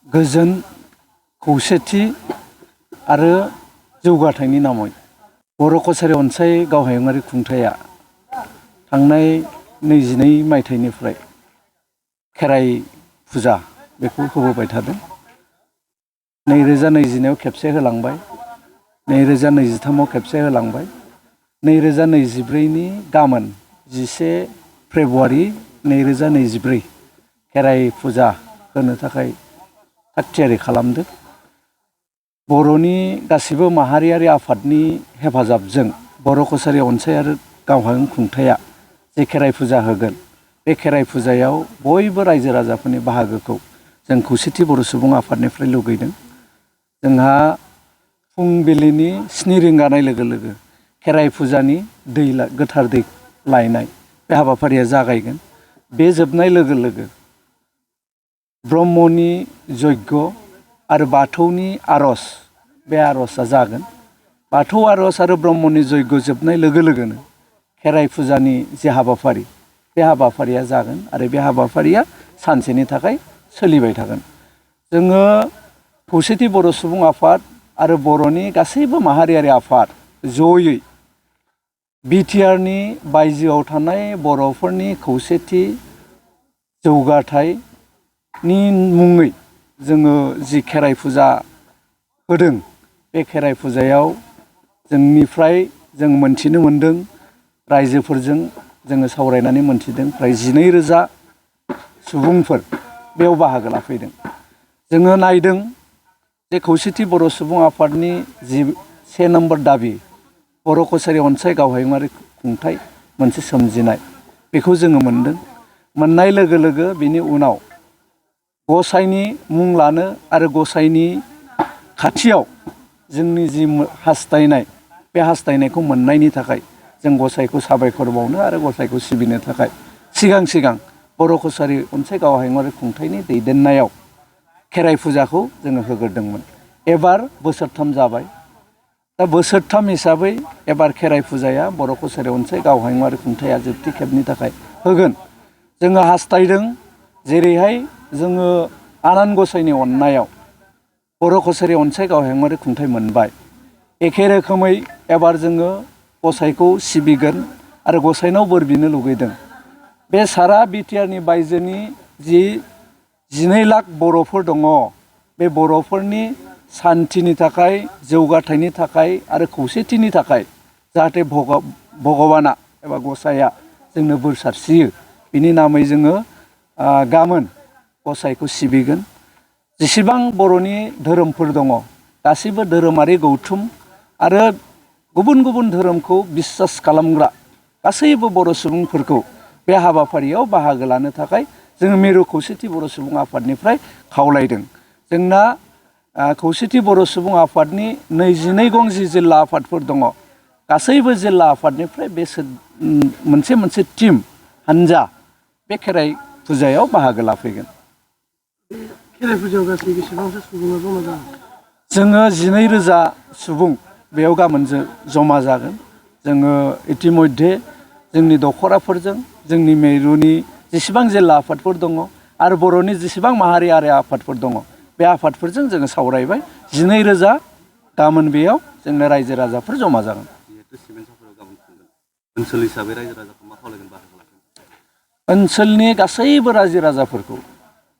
गोजोन खौसेथि आरो जौगाथायनि नामै बर' कछारी अनसाय गावहायुङारि खुंथाया थांनाय 22 मायथाइनिफ्राय खेराइ फुजा बेखौ होबोबाय थादों। 2021 खेबसे होलांबाय, 2023 खेबसे होलांबाय, 2024 नि गामोन 11 फेब्रुवारि 2024 खेराइ फुजा होनो थाखाय थागथियारि खालामदों। बर'नि गासिबो माहारियारि आफादनि हेफाजाबजों बर' कछारी अनसाय आरो गावहायुं खुंथाया जे खेराइ फुजा होगोन, बे खेराइ फुजायाव बयबो रायजो राजाफोरनि बाहागोखौ जों खौसेथि बर' सुबुं आफादनिफ्राय लुगैदों। जोंहा फुंबिलिनि 7 रिंगानाय लोगो लोगो खेराइ फुजानि गोथार दै लायनाय बे हाबाफारिया जागायगोन। बे जोबनाय लोगो लोगो ब्रह्मनि यज्ञ आरो बाथौनि आर'ज, बे आर'जआ जागोन। बाथौ आर'ज आरो ब्रह्मनि यज्ञ जोबनाय लोगो लोगोनो खेराइ फुजानि जे हाबाफारि, बे हाबाफारिया जागोन आरो बे हाबाफारिया सानसेनि थाखाय सोलिबाय थागोन। जोङो खौसेथि बर' सुबुं आफाद आरो बर'नि गासैबो माहारियारि आफाद जयै बिटिआरनि बायजोआव थानाय बर'फोरनि खौसेथि जौगाथायनि मुङै जोङो जि खेराइ फुजा होदों, बे खेराइ फुजायाव जोंनिफ्राय जों मोनथिनो मोनदों, रायजोफोरजों जोङो सावरायनानै मोनथिदों, फ्राय 12,000 सुबुंफोर बेयाव बाहागो लाफैदों। जोङो नायदों जे खौसेथि बर' सुबुं आफादनि जि 1 नम्बर दाबि बर' कछारी अनसाय गावहायुङारि खुंथाय मोनसे सोमजिनाय, बेखौ जोङो मोनदों। मोननाय लोगो लोगो बिनि उनाव गसाइनि मुं लानो आरो गसाइनि खाथियाव जोंनि जि हास्थायनाय, बे हास्थायनायखौ मोननायनि थाखाय जों गसाइखौ साबायखर बावनो आरो गसाइखौ सिबिनो थाखाय सिगां बर' कछारी अनसाय गावहायुङारि खुंथायनि दैदेननायाव खेराइ फुजाखौ जोङो होग्रोदोंमोन। एबार बोसोरथाम जाबाय। दा बोसोरथाम हिसाबै एबार खेराइ फुजाया बर' कछारी अनसाय गावहायुङारि खुंथाया जोबथि खेबनि थाखाय होगोन। जोङो हास्थायदों जेरैहाय जोङो आनान गसाइनि अननायाव बर' कछारी अनसाय गावहायुङारि खुंथाय मोनबाय, एखे रोखोमै एबार जोङो गसाइखौ सिबिगोन आरो गसाइनाव बोर बिनो लुगैदों। बे सारा बिटिआरनि बायजोनि जि 12 लाख बर'फोर दङ, बे बर'फोरनि सान्थिनि थाखाय, जौगाथायनि थाखाय आरो खौसेथिनि थाखाय जाहाथे भगबाना एबा गसाइया जोंनो बोर सारस्रियो, बिनि नामै जोङो गाबोन गसाइखौ सिबिगोन। जेसेबां बर'नि धोरोमफोर दङ, गासैबो धोरोमारि गौथुम आरो गुबुन गुबुन धोरोमखौ बिसास खालामग्रा गासैबो बर' सुबुंफोरखौ बे हाबाफारियाव बाहागो लानो थाखाय जोङो मिरु खौसेथि बर' सुबुं आफादनिफ्राय खावलायदों। जोंना खौसेथि बर' सुबुं आफादनि 22 गं जि जिल्ला आफादफोर दङ, गासैबो जिल्ला आफादनिफ्राय बे मोनसे टिम हानजा बे खेराइ फुजायाव बाहागो लाफैगोन। खेराइ फुजायाव गासै बेसेबांसो सुबुङा जमा जागोन? जोङो 12,000 सुबुं बेयाव गाबोन जमा जागोन। जोङो इतिमध्य जोंनि दखराफोरजों, जोंनि मिरुनि जेसेबां जिल्ला आफादफोर दङ आरो बर'नि जेसेबां माहारियारि आफादफोर दङ, बे आफादफोरजों जोङो सावरायबाय। 12,000 गाबोन बेयाव जोंनो रायजो राजाफोर जमा जागोन। ओनसोल हिसाबै रायजो राजाखौ मा खावलायगोन बाहागो लागोन? ओनसोलनि गासैबो रायजो राजाफोरखौ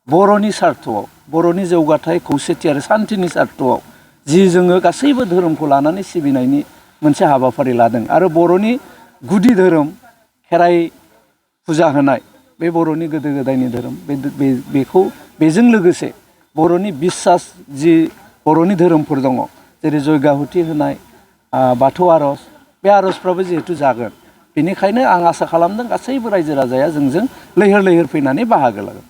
बर'नि सार्थआव, बर'नि जौगाथाय खौसेथि आरो सान्थिनि सार्थआव जि जोङो गासैबो धोरोमखौ लानानै सिबिनायनि मोनसे हाबाफारि लादों आरो बर'नि गुदि धोरोम खेराइ फुजा होनाय, बे बर'नि गोदो गोदायनि धोरोम, बेखौ बेजों लोगोसे बर'नि बिसास जि बर'नि धोरोमफोर दङ, जेरै जयगाहुति होनाय, बाथौ आर'ज, बे आर'जफ्राबो जिहेथु जागोन। बेनिखायनो आं आसा खालामदों गासैबो रायजो राजाया जोंजों लैहोर लैहोर फैनानै बाहागो लागोन।